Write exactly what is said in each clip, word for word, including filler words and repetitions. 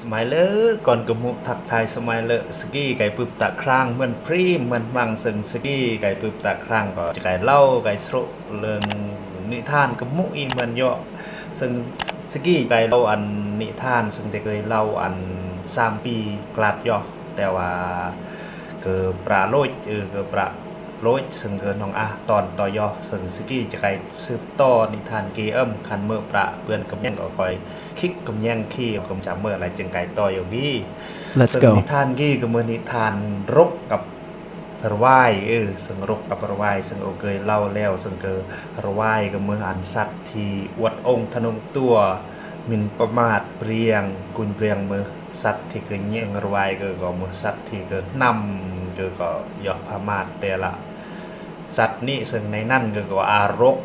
Smai lơ kon kơmu thak thai smai lơ sigi kai bưp ta krang mơn prim mơn mang seng sigi kai bưp ta krang ko kai lau kai srok lơn ni than kơmu i mơn yo seng sigi kai lau ăn ni than seng de kai lau ăn sampi klat yo tewa kơ pra lôch, ư, kơ pra lôch seng kơ nong ah ton to yo seng sigi chakai sưp to ni than ki âm khan mơ pra bươn kơmñang ko koi khik kơmñang ki kơm cham mơ lai cheng kai to yo gi. Let's seng go. Ni than gi kơ mơ ni than rok kăp rwai, ư, seng rok kăp rwai seng ô kơ lau leo seng kơ rwai kơ mơ ăn sat thi uat ong than ong tua min pơmat priang kuñ priang mơ sat thi kơ ñeng rwai kơ ko mơ sat thi kơ năm kơ ko yo phamat te la sat ni seng nai nan kơ ko a rok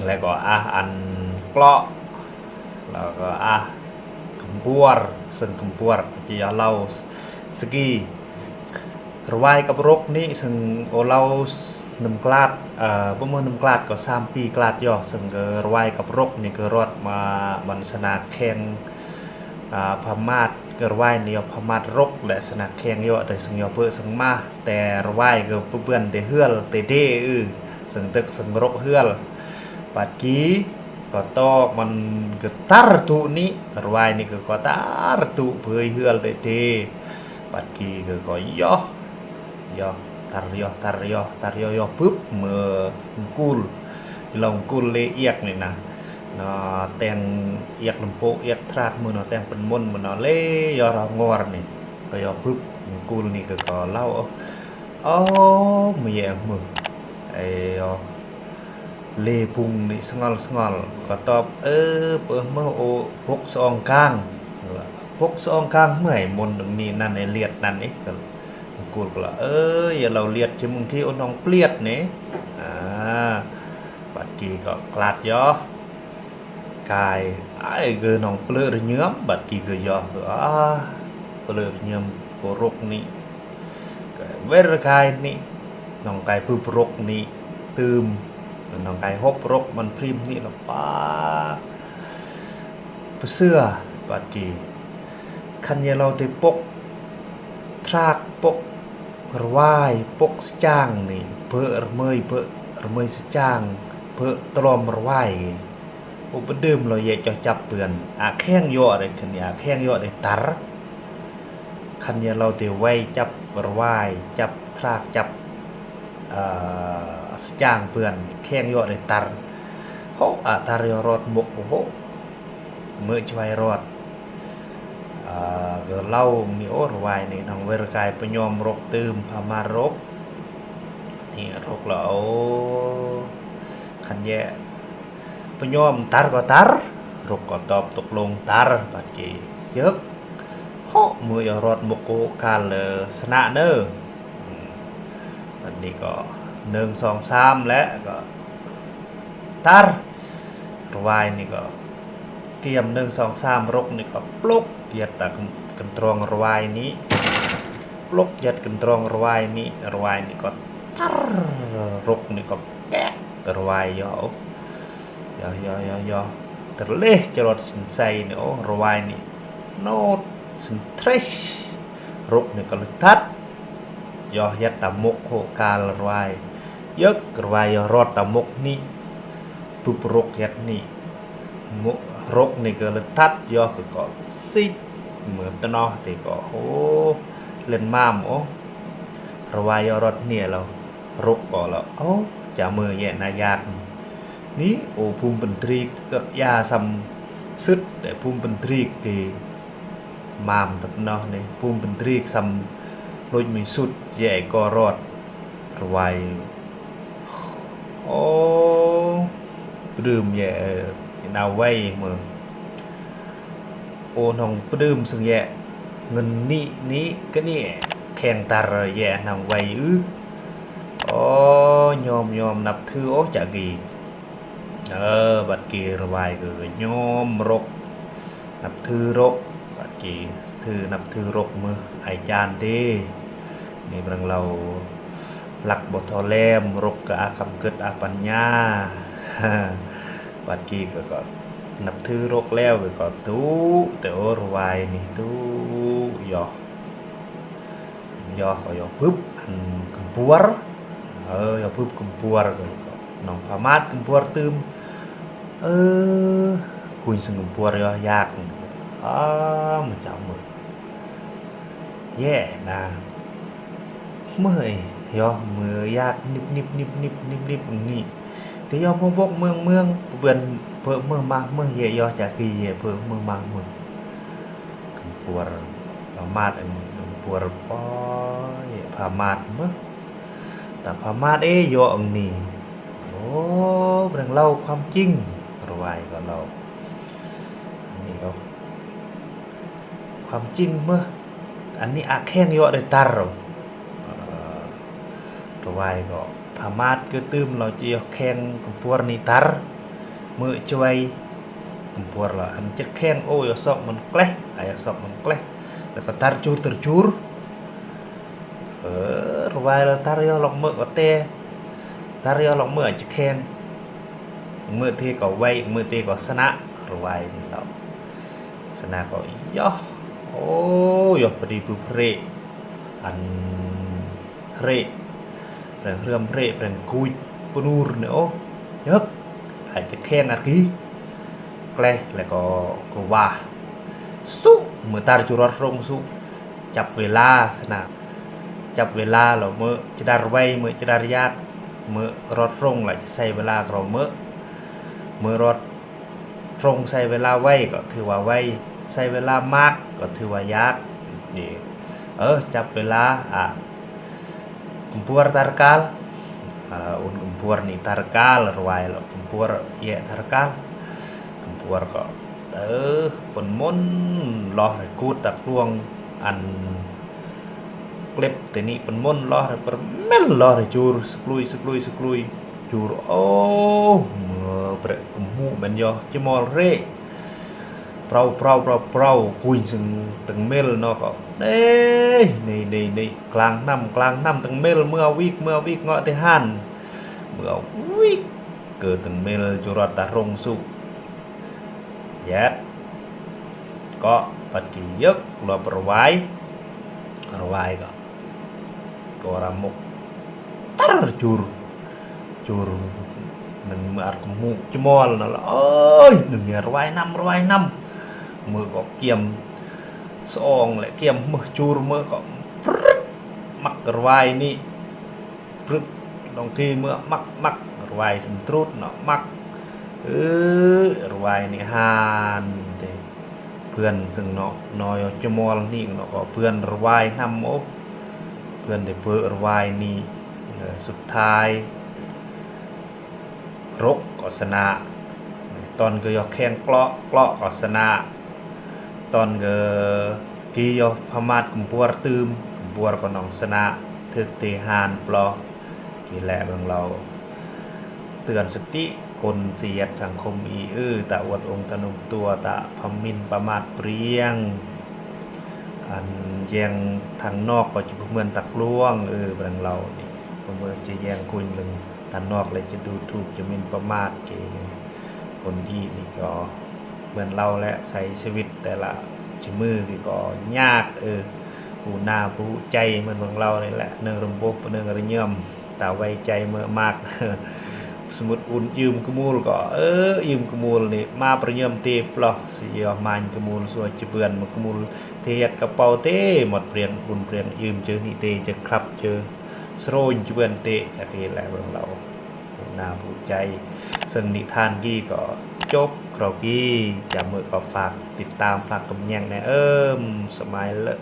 le ko a ăn klok le ko a kơmpuar seng kơmpuar chi yo lau segi rwai kăp rok ni seng ô lau s- nem klat, a, bơ mơ nem klat ko sampi klat yo seng kơ rwai kăp rok ni kơ rot ma mơn sana kheng, a, phamat kơ rwai ni yo phamat rok le sana kheng yo te seng yo bơ seng mah te rwai kơ bơ bươn te hưl te de, ư, seng dek seng rok hưl. Pat ki ko to mơn kơ tar tu ni rwai ni kơ ko tar tu bơi hưl te te. Pat ki kơ ko yo yo tar yo tar yo tar yo yo bưp mơ ngkul. Ilong ngkul le iak ni na. No teng iak lempo iak trak mơ no teng penmon mơ no le yo ra ngor ni. Ko yo bưp ngkul ni kơ ko lau. Ô mơ ye mơ. Ê yo. Le bung ni sngol sngol. Ko top ơ pơ mơ ô bok song kang. Bok song kang mơ ai mon đừng ni nan ai liat nan ê. Kul kula, ơ, ya lau liat chi mung ki ô nong pliat ni. A, pat ki ko klat yo. Kai, ai gơ nong plơ rnyam, pat ki gơ yo. A, plơ rnyam ko rok ni. Kai wer kai ni. Nong kai bưp rok ni. Tơm. Nong kai hop rok man prim ni lo pa. Pơsưa, pat ki. Khan ya lau te pok. Trak pok. Rwai pok sachang ni, bơ rmơi bơ rmơi sachang, bơ tlom rwai. Ô pơdơm lo ye cho chăp bươn, a kheng yo re khan ye a kheng yo re tar. Khan ye lo te wai chăp rwai, chăp trak, chăp, a, sachang bươn, kheng yo re tar. Hô, a tar yo rot mok hô. Mơ chwai rot. A, gơ lau mi ô rwai ni nong wer kai pơñom rok tơm pha mar rok. Ni rok lo ô. Khan ye pơñom tar ko tar. Rok ko top tuk lông tar pat ki. Yơk. Hô mơ yo rot mok kal, ơ, sna nơ. Ni ko nơng song sam le ko tar. Rwai ni ko kiam nơng song sam rok ni ko plok yat ta kơntrong rwai ni. Plok yat kơntrong rwai ni, rwai ni ko tar rok ni ko kek rwai yo. Yo, yo, yo, yo. Terleh cherot sensei ni, ô, rwai ni. Not sentreh. Rok ni ko letat. Yo, yat ta mok hô kal rwai. Yơk, rwai yo rot ta mok ni. Bưp rok yat ni. Mok rok ni ko letat, yo ko sit. Mơ tơnoh ti ko. Ô, len mam, ô. Rwai yo rot ni lo. Rok ko lo, ô, cha mơ ye na yak. Ni, ô, pum pơndrik, ơ, ya sam sut, để pum pơndrik ki mam tăp noh ni, pum pơndrik sam lôch mi sut, ye ko rot, rwai. Ô, pơdơm ye, na wai mơ. Ô nong pơdơm sưng ye. Ngăn ni, ni, kơ ni kheng tar ye nong wai ư. Ô, ñom, ñom năp thư ô chă ghi. Ơ, băt ki rwai kơ ñom rok. Năp thư rok. Băt ki thư, năp thư rok mơ ai chan tê. Ni prang lau lăk bơtho lem, rok kơ a kam kơt a pan nha. Băt ki kơ kơ Năp thưr ôk leo kơ kâo tu, te ơ rwai ni tu, yoh. Yoh kơ yoh bưp, ăn kơmpuar. Ơ, yoh bưp kơmpuar kơ kâo. Nong pha mat kơmpuar tơm. Ơ, kuñ sưng kơmpuar yoh yak. A, mă chao mơ̆. Ye, na. Mơ̆, yoh mơ̆ yak nip, nip, nip, nip, nip, nip, ni. Te yoh mơ̆ bok mơ̆ng, mơ̆ng, pơbưn, pơ mơ̆ mah mơ̆, ye yoh chă ki ye pơ mơ̆ mah mơ̆. Kơmpuar pha mat, em, kơmpuar po, ye pha mat mơ̆. Ta pha mat, ê, yoh ong ni. Ô, breng lau kham ching, rwai kơ lau. Ni, ô. Kham ching mơ̆. Ăn ni a kheng yoh đe tar. Ơ, rwai kơ pha mat kơ tơm lau chi yoh kheng kơmpuar ni tar. Mơ̆ chuai kơmpuar lau ăn chit kheng, ô, yoh sok mơ̆n kleh, a yoh sok mơ̆n kleh. Lĕ kơ tar chur, tar chur. Ơ, rwai lau tar yoh lok mơ̆ kơ te. Tar yoh lok mơ̆ ăn chit kheng. Mơ̆ te kơ wei, mơ̆ te kơ sơnă, rwai lau. Sơnă kơ yoh. Ô, yoh pơđĭ bưp hrĕ. Ăn hrĕ. Breng hrơm hrĕ, breng kuch pơnur ne, ô. Yơk. Ai chit kheng ar ki. Kleh lĕ kơ, kơ wah. Su, mơ̆ tar chu rot rong su. Chăp wela sơnă. Chăp wela lau mơ̆ chedar wei, mơ̆ chedar yak. Mơ̆ rot rong lĕ chesai wela kơ rong mơ̆. Mơ̆ rot rong sai wela wei, kơ thưa wa wei, sai wela mak, kơ thưa wa yak. Ye. Ơ, chăp wela, a. Kơmpuar tar kal. A, un kơmpuar ni tar kal, rwai lau kơmpuar ye tar kal. Kơmpuar kơ. Ơ, pơnmon loh rơkut tak luang ăn klep te ni pơnmon loh rơ pơrmel loh rơ chur, săklui, săklui, săklui. Chur, ô, mơ̆ brek kơmu men yoh, chemol hrĕ. Prau, prau, prau, prau, kuñ sưng tơng mel noh kơ. Đei, đei, đei, đei, klang năm, klang năm tơng mel, mơ̆ awik, mơ̆ awik ngŏ te han. Mơ̆ awik kơ tơng mel chu rot ta rong su. Yet. Kơ, păt ki yơk, lop rwai. Rwai kơ. Kơ ram mŭk. Tar chur. Chur. Mơ̆n mơar kơmu chemol na la. Ơi, nưng ya rwai năm, rwai năm. Mơ̆ kơ kiam. Song lĕ kiam mơ̆ chur mơ̆ kơ. Prut. Măk rwai ni. Prut, nong ki mơ̆ măk, măk, rwai sơntrut noh măk. Ư, rwai ni han te. Pơ̆n sưng noh, noh yoh chemol ni noh kơ pơ̆n rwai năm ôh. Pơ̆n te pơ̆ rwai ni, ơ, sut thai. Rŏk kơ sơnă. Ton kơ yoh kheng klŏ, klŏ kơ sơnă. Ton kơ ki yoh pha mat kơmpuar tơm, kơmpuar kơ nong sơnă, thưk ti han ploh, ki lĕ bang lau. Tơ̆n sơti, kon si yet sangkhŭm i ư, ta wơ̆t ung ta num tua, ta pha min pha mat priang. Ăn jeng thang nok kơ chu pơmưn tak luang ư, bang lau ni. Pơmưn chu jeng kuñ lưng. Ta nok lĕ chu du thuk chu min pơmat ki. Kon i ni kơ. Bang lau lĕ sai sewit te la chu mưh ki kơ nyak ư. U na bu chai mơ̆n bang lau ni lĕ nơ̆ng rơmbôk nơ̆ng rơñơm. Ta wei chai mơ̆ mak. Sơmut un ium kơmul kơ. Ơ, ium kơmul ni ma rơñơm te ploh. Si yoh mañ kơmul sua chu bươn mă kơmul. Te yat kơpao te mot priang un priang ium chơ ni te chơ krăp chơ. Srôn chu bươn te, chă ki lĕ bang lau. Na bu chai. Sưng ni than ki kơ chop krao ki, chăm mơ̆ kơ phak, ติดตาม phak kơmnyang ne, ơm, smile.